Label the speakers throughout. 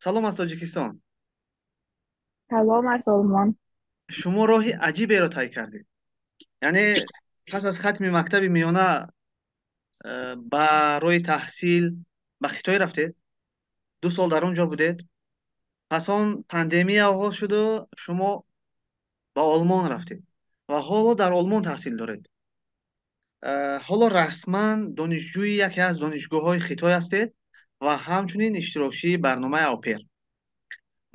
Speaker 1: Салом аз Тоҷикистон.
Speaker 2: Салом аз Олмон.
Speaker 1: Шумо роҳи аҷиберо тай кардед. Яъне пас аз хатми мактаби миёна барои таҳсил ба Хитой рафтед, 2 сол дар он ҷо будед, пас он пандемия оғоз шуду шумо ба Олмон рафтед ва ҳоло дар Олмон таҳсил доред. Ҳоло расман донишҷӯи яке аз донишгоҳҳои Хитой ҳастед ва ҳамчунин иштирокчии барномаи au pair.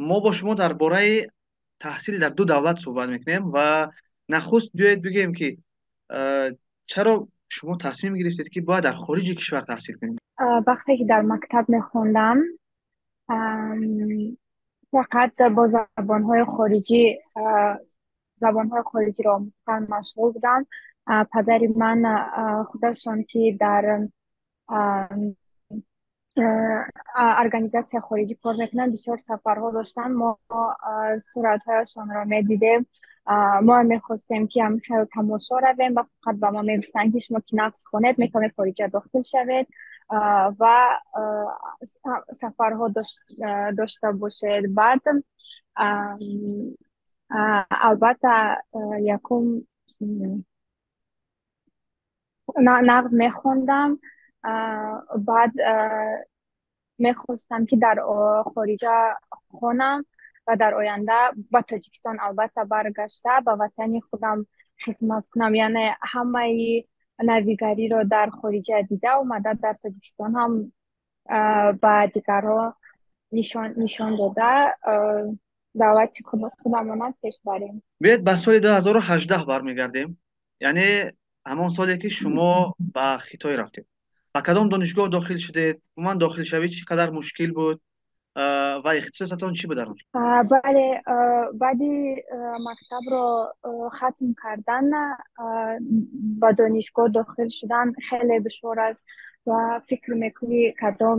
Speaker 1: Мо бо шумо дар бораи таҳсил дар ду давлат суҳбат мекунем ва нахуст биёед бигӯем, ки чаро шумо тасмим гирифтед, ки бояд дар хориҷи кишвар таҳсил кунед?
Speaker 2: Вақте ки дар мактаб мехондам, фақат бо забонҳои хориҷӣ, забонҳои хориҷиро омӯхтан машғул будам. Падари ман худашон, ки дар организатсияи хориҷӣ кор мекунанд, бисёр сафарҳо доштанд. Мо суратҳояшонро медидем. Мо мехостем, ки ҳамхел тамошо равем ва фақат ба мо мегуфтанд, ки шумо ки нағз хонед, метавонед хориҷа дохил шавед ва сафарҳо дошта бошед. Баъд, албатта, якум нағз мехондам, баъд мехостам, ки дар хориҷа хонам ва дар оянда ба Тоҷикистон, албатта, баргашта, ба ватани худам хизмат кунам. Яъне ҳамаи навигариро дар хориҷа дида омада, дар Тоҷикистон ҳам ба дигарҳо нишон дода, давлати худамонам пеш барем.
Speaker 1: Биёед, ба соли 2018 бармегардем, яъне ҳамон соле, ки шумо ба Хитой рафтед. Ба кадом донишгоҳ дохил шудед? Умуман, дохилшавӣ чӣ қадар мушкил буд ва ихтисосатон чӣ буд дар он?
Speaker 2: Бале, баъди мактабро хатм кардан ба донишгоҳ дохил шудан хеле душвор аст ва фикр мекунӣ, кадом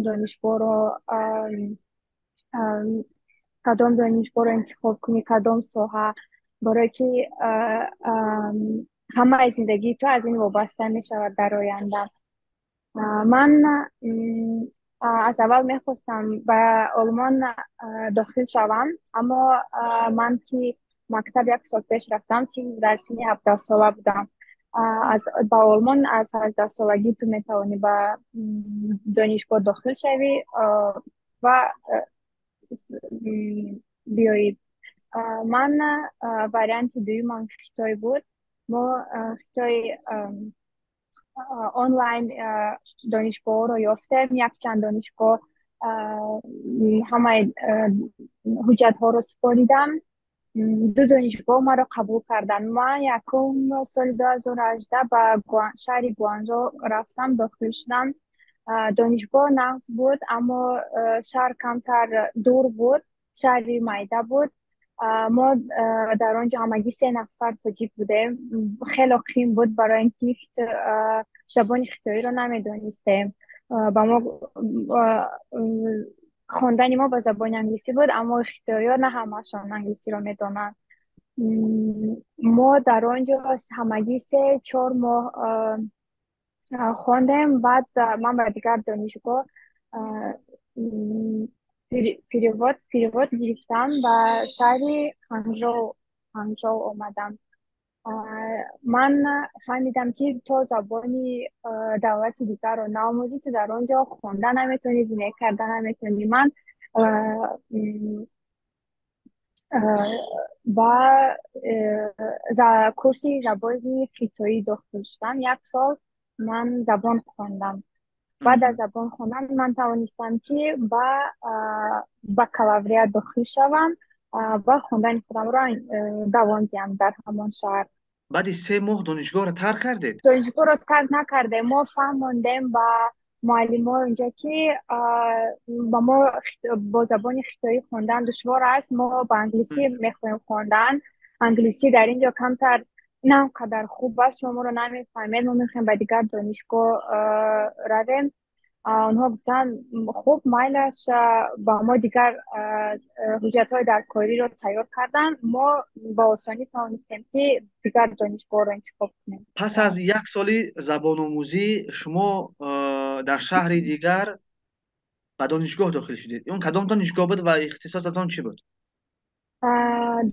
Speaker 2: донишгоҳро интихоб кунӣ, кадом соҳа, барое ки ҳамаи зиндагии ту аз ин вобаста мешавад дар оянда. Ман аз аввал мехостам ба Олмон дохил шавам, аммо ман ки мактаб як сол пеш рафтам, дар синни 17сола будам. Ба Олмон аз 18солагӣ ту метавонӣ ба донишгоҳ дохил шавӣ ва биёӣ. Ман варианти дуюмам Хитой буд. Мо Хитой онлайн донишгоҳҳоро ёфтем, якчанд донишгоҳ ҳамаи ҳуҷҷатҳоро супоридам. Ду донишгоҳ маро қабул карданд. Ман якум соли 2018 ба шаҳри Гуанжо рафтам, дохил шудам. Донишгоҳ нағз буд, аммо шаҳр камтар дур буд, шаҳри майда буд. Мо дар он ҷо ҳамагӣ се нафар тоҷик будем. Хеле қин буд, барои ин ки забони хитоиро намедонистем. Ба мо хондани мо ба забони англисӣ буд, аммо хитоиҳо на ҳамашон англисиро медонанд. Мо дар он ҷо ҳамагӣ 3-4 моҳ хондем. Баъд ман ба дигар донишгоҳ перевод гирифтам, ба шаҳри Ҳанжоу омадам. Ман фаҳмидам, ки то забони давлати дигарро наомӯзӣ, ту дар он ҷо хонда наметавонӣ, зиндагӣ карда наметавонӣ. Ман ба курси забони хитоӣ дохил шудам. Як сол ман забон хондам. Баъд аз забон хондан ман тавонистам, ки ба бакалавриат дохил шавам ва хондани худамро давом диҳам дар ҳамон шаҳр.
Speaker 1: Баъди 3 моҳ донишгоҳро тарк кардед?
Speaker 2: Донишгоҳро тарк накардем. Мо фаҳмондем ба муаллимҳои онҷо, ки ба мо бо забони хитоӣ хондан душвор аст, мо ба англисӣ мехоҳем хондан, англисӣ дар ин ҷо камтар, на он қадар хуб аст, шумо моро намефаҳмед, мо мехоҳем ба дигар донишгоҳ равем. Онҳо гуфтанд: «Хуб, майлаш». Ба мо дигар ҳуҷҷатҳои даркориро тайёр карданд. Мо ба осонӣ тавонистем, ки дигар донишгоҳро интихоб кунем.
Speaker 1: Пас аз як соли забономӯзӣ шумо дар шаҳри дигар Ба донишгоҳ дохил шудед. Он кадом донишгоҳ буд ва ихтисосатон чӣ буд?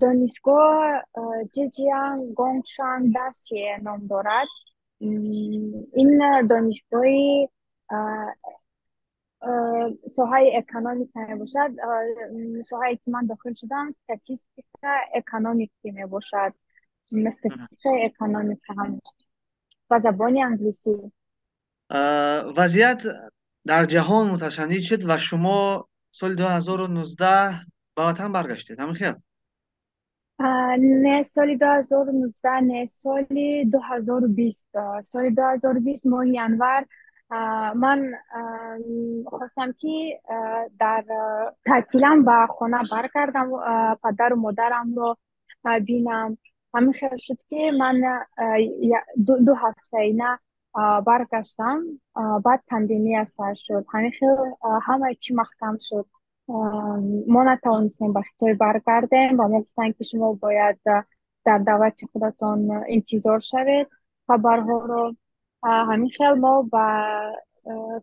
Speaker 2: Донишгоҳ Ҷиҷиан Гонгшан Дасие ном дорад. Ин донишгоҳи соҳаи экономика мебошад. Соҳае ки ман дохил шудам, статистика экономики мебошад. Статистикаи экономика ҳам ба забони англисӣ.
Speaker 1: Вазъият дар ҷаҳон муташанниҷ шуд ва шумо соли 2019 ба ватан баргаштед, ҳамин хел?
Speaker 2: Не, соли 2019 не, соли 2020. Соли 2020 моҳи январ ман хостам, ки дар таътилам ба хона баргардам, падару модарамро бинам. Ҳамин хел шуд, ки ман 2 ҳафтаина баргаштам, баъд пандемия сар шуд. Ҳамин хел ҳамаи чӣ маҳкам шуд. Мо натавонистем ба Хитой баргардем. Ба мо гуфтанд, ки шумо бояд дар давлати худатон интизор шавед хабарҳоро. Ҳамин хел мо ба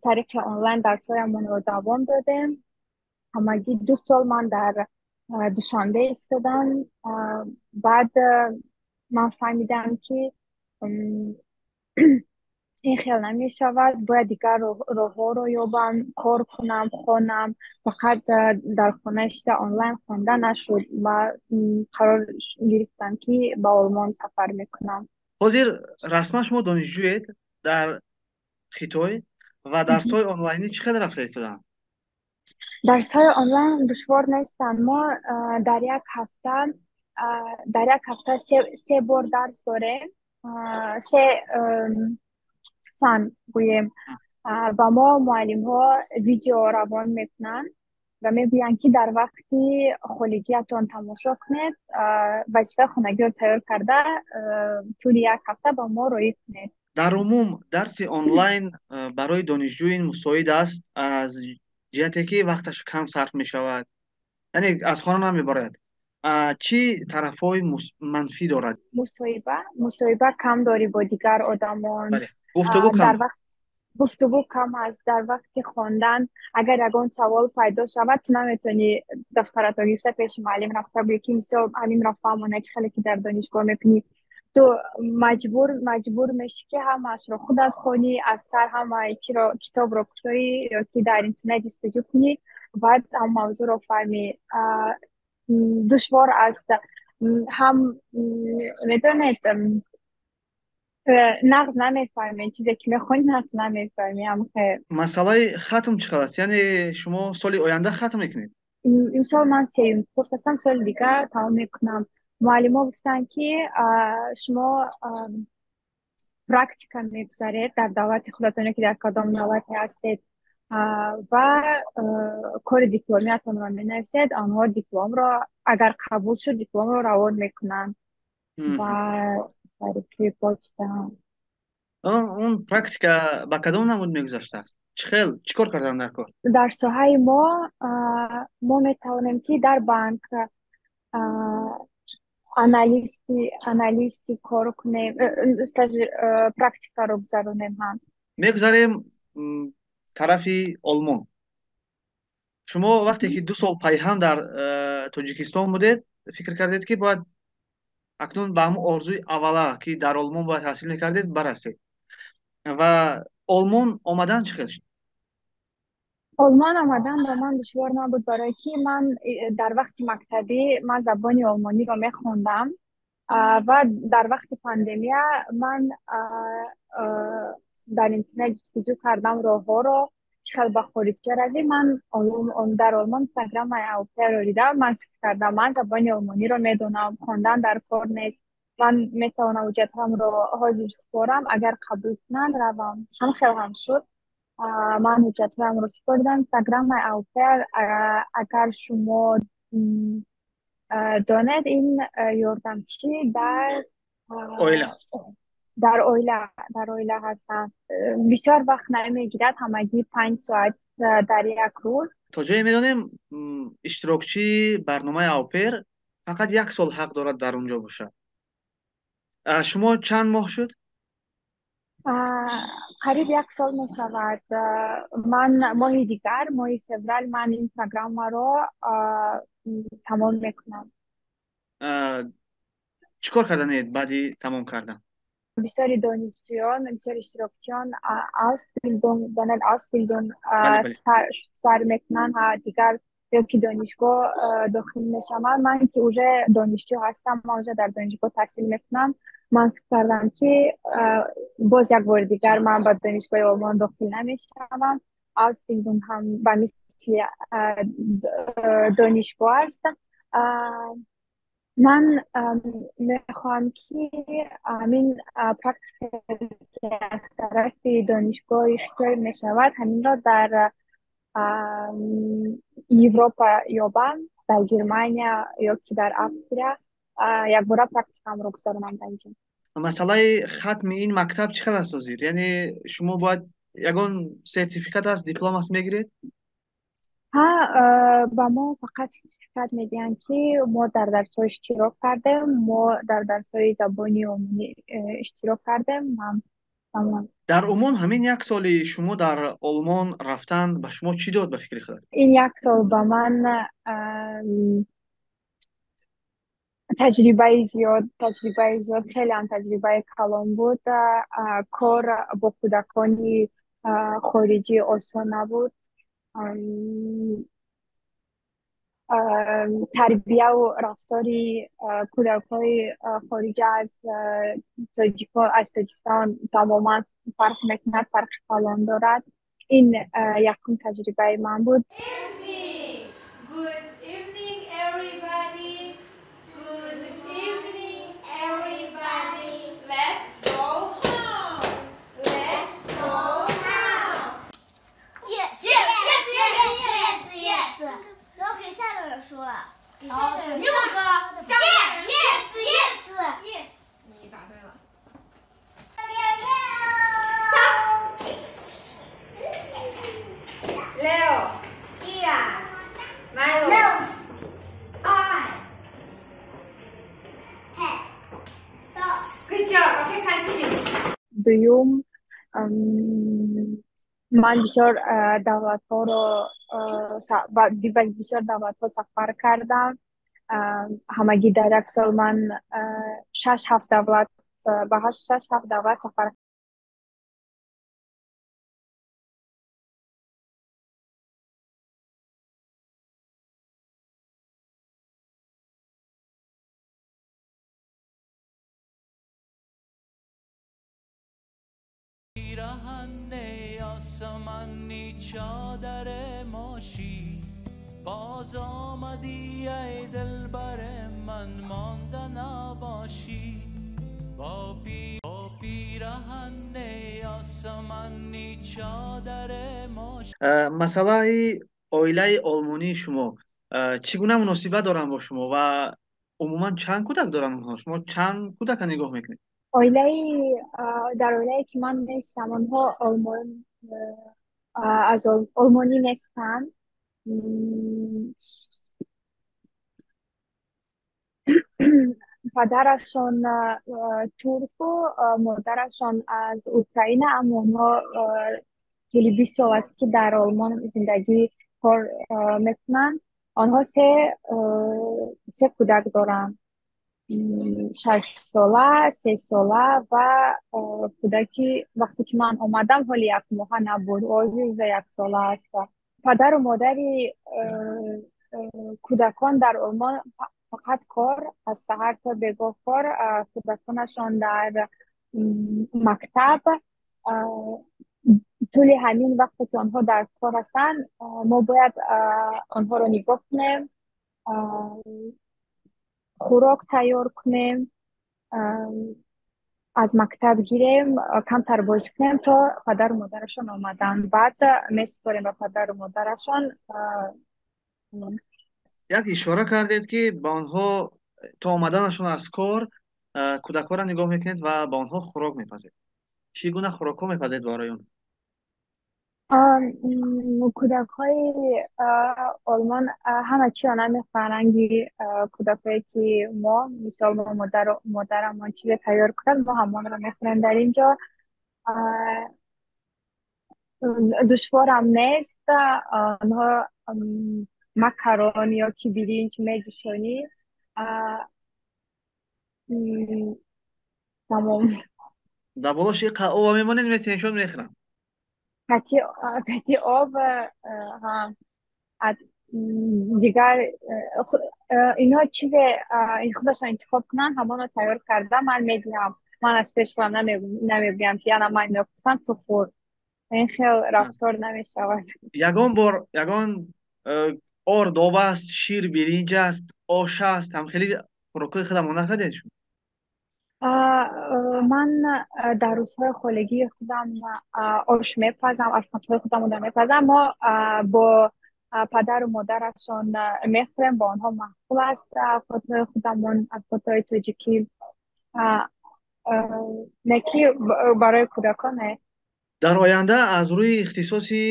Speaker 2: тариқи онлайн дарсҳоямонро давом додем. Ҳамагӣ 2 сол ман дар Душанбе истодам. Баъд ман фаҳмидам, ки ин хел намешавад, бояд дигар роҳҳоро ёбам, кор кунам, хонам. Фақат дар хона шида онлайн хонда нашуд ва қарор гирифтам, ки ба Олмон сафар мекунам.
Speaker 1: Ҳозир расман шумо донишҷӯед дар Хитой ва дарсҳои онлайнӣ чӣ қадар рафта истоданд?
Speaker 2: Дарсҳои онлайн душвор нестанд. Мо дар як ҳафта се бор дарс дорем, се фан гӯем. Ба мо муаллимҳо видео равон мекунанд ва мегӯянд, ки дар вақти холигиятон тамошо кунед, вазифаи хонагиро тайёр карда, тӯли як ҳафта ба мо роӣ кунед.
Speaker 1: Дар умум дарси онлайн барои донишҷӯин мусоид аст аз ҷиҳате ки вақташ кам сарф мешавад, яъне аз хона намебарояд. Чӣ тарафҳои манфӣ дорад?
Speaker 2: Мусоҳиба кам дорӣ бо дигар одамон.
Speaker 1: Гуфтугӯ кам.
Speaker 2: Дар вақт гуфтугӯ кам аст. Дар вақти хондан агар ягон савол пайдо шавад, ту наметавонӣ дафтаратро гирифта пеши муаллим рафта гӯӣ, ки мисол ҳаминро фаҳмона, чӣ хеле ки дар донишгоҳ мекунӣ. Ту маҷбур мешӣ, ки ҳамаашро худат хонӣ, аз сар ҳамаи чиро, китобро кушоӣ ё ки дар интернет ҷустуҷӯ кунӣ, баъд ҳам мавзӯъро фаҳмӣ. Душвор аст. Ҳам медонед, нағз намефаҳмед, чизе ки мехонӣ нағз намефаҳмӣ.
Speaker 1: Масъалаи хатм чӣ қадр аст? Яъне шумо соли оянда хатм мекунед?
Speaker 2: Имсол ман сеюм курс ҳастам, соли дигар тамом мекунам. Муаллимҳо гуфтанд, ки шумо практика мегузаред дар давлати худатон ё ки дар кадом давлате ҳастед ва кори дипломиятонро менависед. Онҳо дипломро, агар қабул шуд, дипломро равон мекунанд ба тариқи почта.
Speaker 1: Он практика ба кадом намуд мегузаштааст? Чӣ хел, чӣ кор кардан дар кор?
Speaker 2: Дар соҳаи мо метавонем, ки дар банк аналисти кор кунем, практикаро гузаронем ҳам.
Speaker 1: Мегузарем тарафи Олмон. Шумо вақте ки 2 сол пайҳам дар Тоҷикистон будед, фикр кардед, ки бояд акнун ба ҳамон орзуи аввала, ки дар Олмон бояд таҳсил мекардед, барасед. Ва Олмон омадан чӣ хел шуд?
Speaker 2: Олмон омадан ба ман душвор набуд, барое ки ман дар вақти мактабӣ ман забони олмониро мехондам ва дар вақти пандемия ман дар интернет ҷустуҷӯ кардам роҳҳоро, чӣ хел ба хориҷа равӣ. Ман дар Олмон программаи au pair-ро дидам. Ман фикр кардам, ман забони олмониро медонам, хондан дар кор нест, ман метавонам ҳуҷҷатҳоямро ҳозир супорам, агар қабул кунанд, равам. Ҳам хел ҳам шуд. Ман ҳуҷҷатҳоямро супоридам. Программаи au pair, агар шумо донед, ин ёрдамчӣ дар
Speaker 1: оила.
Speaker 2: Дар оила ҳастанд. Бисёр вақт намегирад, ҳамагӣ 5 соат дар як рӯз.
Speaker 1: То ҷое медонем, иштирокчии барномаи au pair фақат як сол ҳақ дорад дар он ҷо бошад. Шумо чанд моҳ шуд?
Speaker 2: Қариб як сол мешавад. Ман моҳи дигар, моҳи феврал, ман ин программаро тамом мекунам.
Speaker 1: Чӣ кор карданед баъди тамом кардан?
Speaker 2: Бисёри донишҷӯён, бисёри иштирокчиён Ausbildung, Ausbildung сар мекунанд, дигар ё ки донишгоҳ дохил мешаванд. Ман ки уже донишҷӯ ҳастам, ман уже дар донишгоҳ таҳсил мекунам. Ман фикр кардам, ки боз як бори дигар ман ба донишгоҳи Олмон дохил намешавам. Ausbildung ҳам ба мисли донишгоҳ аст. Ман мехоҳам, ки ҳамин практика, ки аз тарафи донишгоҳи Хитой мешавад, ҳаминро дар Европа ёбам, дар Германия ё ки дар Австрия якбора практикамро гузаронам дар инҷо.
Speaker 1: Масъалаи хатми ин мактаб чӣ қадр аст ҳозир? Яъне шумо бояд ягон сертификат аст, диплом аст мегиред?
Speaker 2: Ҳа, ба мо фақат сертификат медиҳанд, ки мо дар дарсҳо иштирок кардем, мо дар дарсҳои забони олмонӣ иштирок кардем. Тамом.
Speaker 1: Дар умум ҳамин як соли шумо дар Олмон рафтан ба шумо чӣ дод ба фикри худат?
Speaker 2: Ин як сол ба ман таҷрибаи зиёд, таҷрибаи зиёд, хеле ҳам таҷрибаи калон буд. Кор бо кӯдакони хориҷӣ осон набуд. Тарбияву рафтори кӯдакҳои хориҷа аз тоҷико, аз Тоҷикистон тамоман фарқ мекунад, фарқи калон дорад. Ин якум таҷрибаи ман буд.
Speaker 3: Good evening, everybody. Good evening, everybody. Let's go home. Let's go home.
Speaker 4: Yes, yes, yes, yes, yes, yes. 然后给下个人说了，给下个人。
Speaker 3: 六个，下个人。
Speaker 4: Yes, yes,
Speaker 3: yes。你答对了。
Speaker 4: 三，
Speaker 3: 六，
Speaker 4: 一，
Speaker 3: 六，
Speaker 4: 二，三。
Speaker 3: Good job. Okay, continue.
Speaker 2: Дуюм, ман бисёр давлатҳоро, ба бисёр давлатҳо сафар кардам. Ҳамагӣ дар як сол ман шаш ҳафт давлат, ба шаш ҳафт давлат сафар.
Speaker 5: پیرهن آسمانی، چادر ماشی، باز آمدی ای دلبر من، مانده نباشی. با پیرهن آسمانی، چادر ماشی.
Speaker 1: Масъалаи оилаи олмонии шумо чӣ гуна муносибат доранд бо шумо ва умуман чанд кӯдак доранд онҳо? Шумо чанд кӯдака нигоҳ мекунед?
Speaker 2: Оилаи, дар оилае ки ман нестам, онҳо олмон аз олмонӣ нестанд. Падарашон турку, модарашон аз Украина, аммо онҳо тӯли 20 сол аст, ки дар Олмон зиндагӣ, кор мекунанд. Онҳо се кӯдак доранд: 6-сола, 3-сола ва кӯдаки вақте ки ман омадам, ҳоли якмоҳа набуд, ҳозир яксола аст. Падару модари кӯдакон дар Олмон фақат кор, аз саҳар то бегоҳ кор, кӯдаконашон дар мактаб. Тӯли ҳамин вақте ки онҳо дар кор ҳастанд, мо бояд онҳоро нигоҳ кунем, хӯрок тайёр кунем, аз мактаб гирем, камтар бозӣ кунем, то падару модарашон омаданд. Баъд месупорем ба падару модарашон.
Speaker 1: Як ишора кардед, ки ба онҳо то омаданашон аз кор кӯдакҳоро нигоҳ мекунед ва ба онҳо хӯрок мепазед. Чӣ гуна хӯрокҳо мепазед барои онҳо?
Speaker 2: Кӯдакҳои Олмон ҳама чиро намехоҳанд, ранги кӯдакҳое ки мо, мисол, мо модарамон чизе тайёр кунад, мо ҳамонро мехӯрем. Дар ин ҷо Душворам нест. Онҳо макарон ё ки биринҷ меҷӯшонӣ. Тамом.
Speaker 1: Дар болош оба мемонед, метеншон, мехӯранд.
Speaker 2: Кати об, ҳа. Дигар инҳо чизе худашон интихоб кунанд, ҳамонро тайёр карда ман медиҳам. Ман аз пеш худам намегӯям, ки ана ман инро пухтам, ту хӯр. Ин хел рафтор намешавад.
Speaker 1: Ягон бор ягон орд об аст, шир биринҷ аст, ош аст, ҳам хеле хӯрокҳои худамон накардед шумо?
Speaker 2: Ман дар рӯзҳои холигии худам ош мепазам, ашхотҳои худамонро мепазам. Мо бо падару модарашон мехӯрем, бо онҳо маъқул аст овқотҳои худамон, овқотҳои тоҷикӣ. Не ки барои кӯдакон не.
Speaker 1: Дар оянда аз рӯи ихтисоси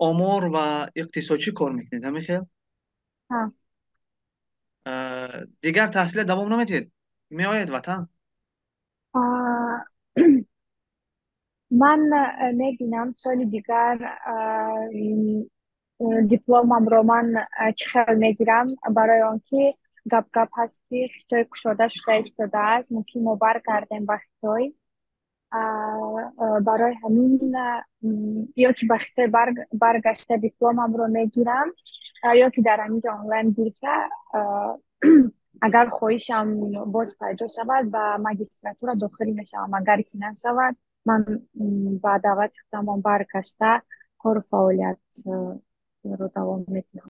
Speaker 1: омор ва иқтисодчӣ кор мекунед, ҳамин хел?
Speaker 2: Ҳа.
Speaker 1: Дигар таҳсиле давом наметиҳед? Меояд ватан?
Speaker 2: Ман мебинам, соли дигар дипломамро ман чӣ хел мегирам, барои он ки гап гап ҳаст, ки Хитой кушода шуда истодааст, мумкин мо баргардем ба Хитой. Барои ҳамин ё ки ба Хитой баргашта дипломамро мегирам, ё ки дар ҳамин ҷо онлайн гирифта, агар хоҳишам боз пайдо шавад, ба магистратура дохил мешавам. Агар ки нашавад, ман ба давлати худамон баргашта кору фаъолиятро давом медиҳам.